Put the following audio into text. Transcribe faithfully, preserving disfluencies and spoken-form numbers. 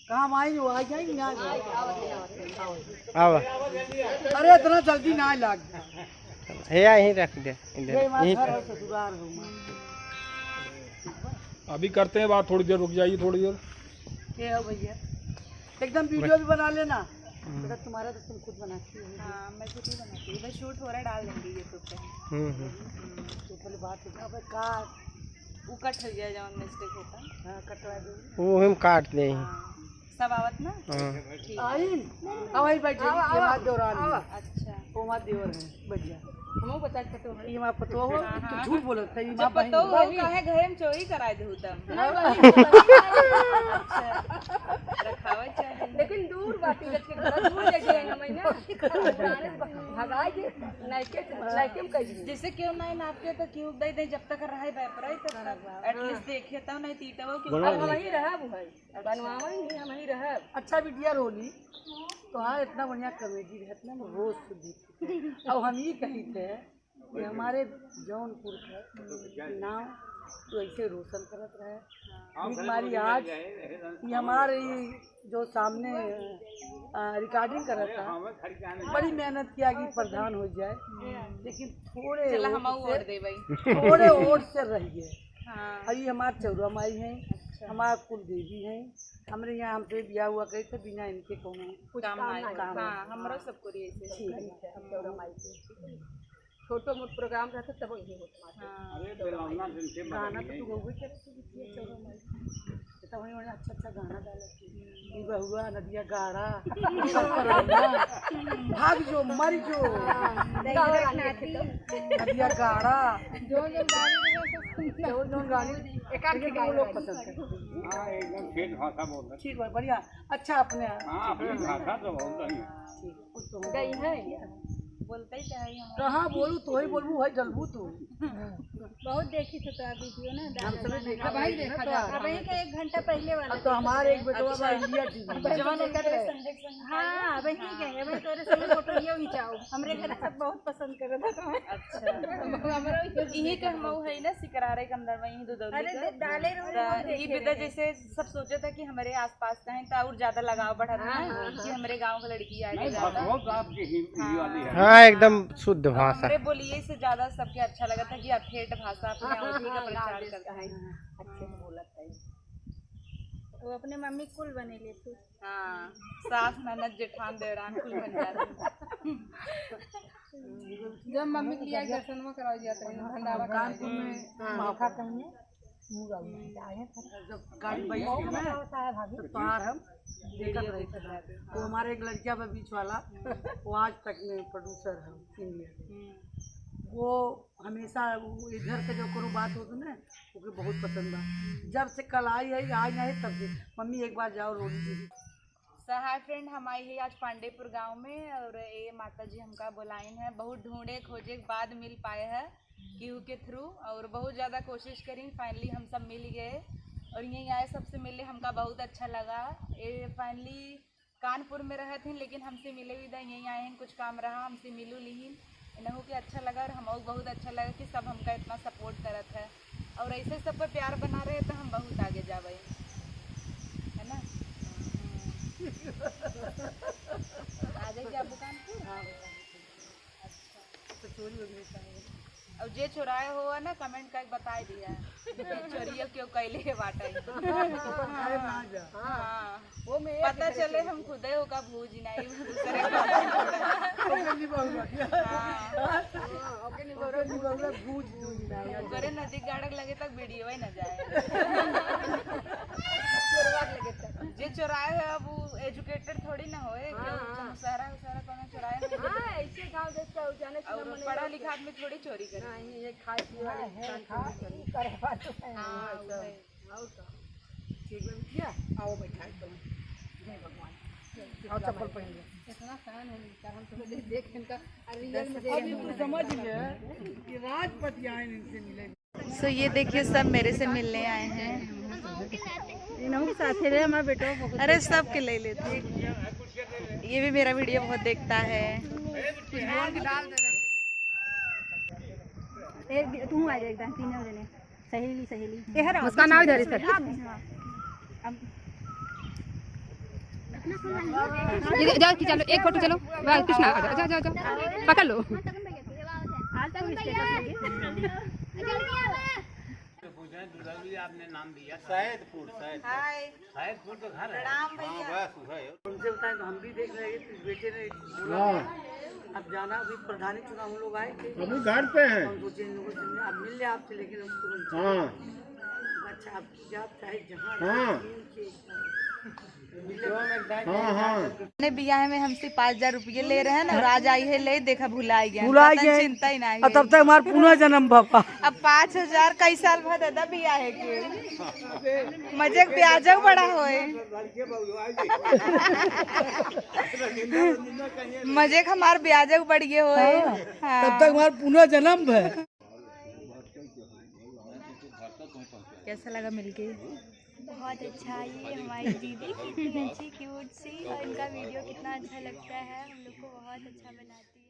काम आई, वो आ जाएंगे, आ जाएंगे। आवा। अरे, इतना जल्दी ना लाग। हे, यहीं रख दे, इधर, ये हमारा यहीं घर पे। है, ससुराल है हमारा। अभी करते हैं बात, थोड़ी देर रुक जाइए, थोड़ी देर। ये हो भैया, एकदम वीडियो भी बना लेना। हम्म। बेटा, तुम्हारा तो तुम खुद बनाती हो। हाँ, मैं खुद ही बनाती हूँ, बस शूट हो रहा है, डाल देंगे YouTube पे। हम्म, हम्म। हम्म, तो पहले बात हो, अब का वो कट हो गया, जौन मिस्टेक होता। हाँ, कटवा दो। वो हम काट दें। हाँ, सब आवत ना? हाँ। ठीक। आइन, अब वही बैठ जाइए, आवा, ये आवा, हमार देवरान है। आवा। अच्छा। वो हमार देवर है, बैठ जा। हमहू बता के पतो है। ये हमार पतो हो, हाँ, तू हाँ। झूठ बोलत है, ये अच्छा, हमार बहिन पतो है। हो, काहे घरे में चोरी कराए देहू तब? नहीं, बहिन। अच्छा, रखावे चाहिए। लेकिन दूर बाटी रख के घर दूर ले जाए हम, है ना? भगाए दे, नाइके से, नाइके में कह दी। जैसे केहू नाई नाप के तो केहू दे दे, जब तक रहे व्यापार है, तब तक। हाँ। At least देखे तो नहीं तीतवो कि बोला अब नहीं। हम ही रहा वो है। अच्छा। बनवावा ही नहीं, हम ही रहा। अच्छा बिटिया रोली, तो हाँ, इतना बढ़िया कॉमेडी रहत ना, हम रोज सुन देखते। अब हम ये कही थे कि हमारे जौनपुर का नाम तो ऐसे रोशन करत रहे। हाँ, एक हमारी आज ये हमारे ये जो सामने, आ, रिकॉर्डिंग करत था, बड़ी मेहनत किया कि प्रधान हो जाए, लेकिन थोड़े चला, वोट हम से, वोट दे भाई। थोड़े वोट से रह गए। हाँ। अभी हमार चौरा माई हैं, अच्छा। हमार कुल देवी हैं, हमरे यहाँ हमसे बियाह हुआ करे तो बिना इनके कोनो कुछ काम काम नहीं। नहीं। काम हाँ, नहीं। हमरो सब करी ऐसे। ठीक है, हम चौरा माई के। छोटो मोट प्रोग्राम रहता तब यही होत बाटे। हाँ। अरे, बेलौना दिन से गाना तो बदल तू गई। गउबे करे, तू बिटिया चौरा माई। तो वही, वही अच्छा, अच्छा गाना डालत थी। ई बहुआ, नदिया गाड़ा, ई सब पराना, भाग जो, मर जो। हाँ, नदिया गाड़ा। जौन, जौन गाड़ी में वो सब सुनता। जौन, जौन गाड़ी, एक आध लेकिन वो लोग पसंद करते हैं। हाँ, एकदम ठेठ भाषा बोल रहे। ठीक बा, बढ़िया। अच्छा, अपने हाँ, अपनी भाषा तो बहुत बढ़िया। ठीक। गई है। बोलते ही तो है हम। कहाँ बोलू, तू ही बोलबू, वही डलबू तू। बहुत देखी थे तो अभी वीडियो ना, हम डाला सब है। देखा अब वही भाई देखा ना, जाता है। अब वही का एक घंटा पहले वाला अब तो देखा हमारे है। एक बेटवा बा अच्छा। इंडिया टीवी में। जवान होता है। हाँ, अब वही गए, अब तोरे संगे फोटो लियो खिंचाओ। हमरे घर सब बहुत पसंद करत है तुम्हें। अच्छा। हमरो यही के हम है ना, सिकरारे के अंदर में यही दुदौली अरे, का। दे-, डाले रहो, तो हम ये देखे विदा रहे। जैसे सब सोचा था कि हमरे आसपास का है, तो और ज्यादा लगाव बढ़त हाँ, ना हाँ, कि हाँ। हमरे गाँव का लड़की आ नहीं, गई भाषा ज्यादा। बहुत आपकी ही, ही वाली है। हाँ, एकदम शुद्ध भाषा। हमरे बोलिए से ज्यादा सबके अच्छा लगत है कि आप ठेठ भाषा अपने हाँ, अवधी का हाँ, प्रचार हाँ, करता है। हाँ, अच्छे से बोलत है। वो अपने मम्मी कुल बने लेते। हाँ, सास, ननद, जेठान, देवरान कुल बन जाते। जब मम्मी के लिए आई दर्शनवा करावल जात रहे, भंडारा कानपुर में हाँ। माखा कहीं है, मुंह गाल में आए हैं। जब गाड़ी बैठ गई ना, तो तोहार हम देखत रहे। वो हमारे एक लड़किया बा बीच वाला, वो आज तक में प्रोड्यूसर है इंडिया के। वो हमेशा वो इधर के जो कोनो बात होत ना, ओके बहुत पसंद बा। जब से कल आई है, आई नहीं तब से, "मम्मी एक बार जाओ रोली दीदी।" So hi friend, हम आई है आज पांडेपुर गांव में और ये माता जी हमका बुलाइन है। बहुत ढूंढे खोजे के बाद मिल पाए हैं केहू के through और बहुत ज़्यादा कोशिश करी, finally हम सब मिल गए और यहीं आए, सबसे मिले, हमका बहुत अच्छा लगा। ये finally कानपुर में रहत हैं लेकिन हमसे मिले विदा यहीं आए हैं, कुछ काम रहा हमसे मिलू लिहिन, इनहू के अच्छा लगा और हमहू बहुत अच्छा लगा कि सब हमका इतना support करत है। और ऐसे सबका प्यार बना रहे तो हम बहुत आगे जाबे, है ना? आ जाइए आप कानपुर। हाँ, अच्छा। तो चोरी हो गई। और जे चोराए हो ना, comment करके बताई दिया। चोरिया क्यों कैले है बाटा ही। अरे ना जा। हाँ। वो में पता चले हम खुदे ओका भूज नहीं, दूसरे का। ओके नहीं बोल रहा। हाँ। हाँ, ओके नहीं बोल रहा, ओके नहीं बोल रहा, भूज दूंगी मैं। ओकरे नदी गाड़क लगे तक वीडियो ही ना जाए। चोरवा के लगे तक। जे चोराए है, अब वो educated थोड़ी ना होए, हाँ, कि हाँ। मुसहरा, मुसहरा कोनो चोराए है। हाँ, ऐसे गाँव देश का जाने से और मने पढ़ा लोग लिखा आदमी थोड़ी चोरी करे। नहीं, ये खाए पिए वाले हाँ, है, इंसान खा, चोरी करे। ई करे वाले हैं। हाँ, हाँ, वही। और का? ठीक बा बिटिया, आओ बैठा, चलो। जय भगवान। आओ, चप्पल पहन लो। इतना शान है इनका, हम तो देख, देख इनका, और real में देख अभी तू समझ ले कि राजपति आए इनसे मिले। So ये देखिए, सब मेरे से मिलने आए हैं। इन्हों के साथ है हमारा बेटा, बहुत अरे, सबके ले लेते हैं। ये भी मेरा वीडियो बहुत देखता है। एक दि-, तू आ जा, एकदम तीनों जने। सहेली, सहेली। एहर आओ। मुस्कान आओ इधर, इधर। हाँ, हाँ। अब ये जाओ, खिंचा लो, एक फोटो, चलो। वाह, कृष्णा, आ जाओ, जाओ, जाओ, जाओ। पकड़ लो। आज तो स्टेटस लगे। पूछें, दुलारी, आपने नाम दिया सैदपुर, सैदपुर। हाय। सैदपुर तो घर है। प्रणाम भैया। हाँ, बस वही है। उनसे बताएं तो हम भी देख रहे हैं कि बेटे ने बोला, हाँ। अब जाना, अभी प्रधानी चुनाव हम लोग आए थे। अभी घर पे हैं। हम सोचे इन लोगों से मिल-, अब मिल ले आपसे, लेकिन हम तुरंत हाँ। अच्छा, आपकी जात चाहे जहाँ हाँ। रहे, ठीक है। हाँ, हाँ। ने बियाह में हमसे पाँच हजार रुपये ले रहे हैं ना, और आज आई है ले, देखा भुला गया। भुला गया। चिंता ही नहीं। तब तक हमार पुनः जन्म बाबा। अब पाँच हजार कई साल बाद दादा बियाह है के। मजे के ब्याजो बड़ा होए। मजे के हमार ब्याजो बढ़िए होए। हाँ। हाँ। तब तक हमार पुनः जन्म है। कैसा लगा मिलके? बहुत अच्छा। ये हमारी दीदी कितनी अच्छी, क्यूट सी, और इनका वीडियो कितना अच्छा लगता है, हम लोग को बहुत अच्छा बनाती है।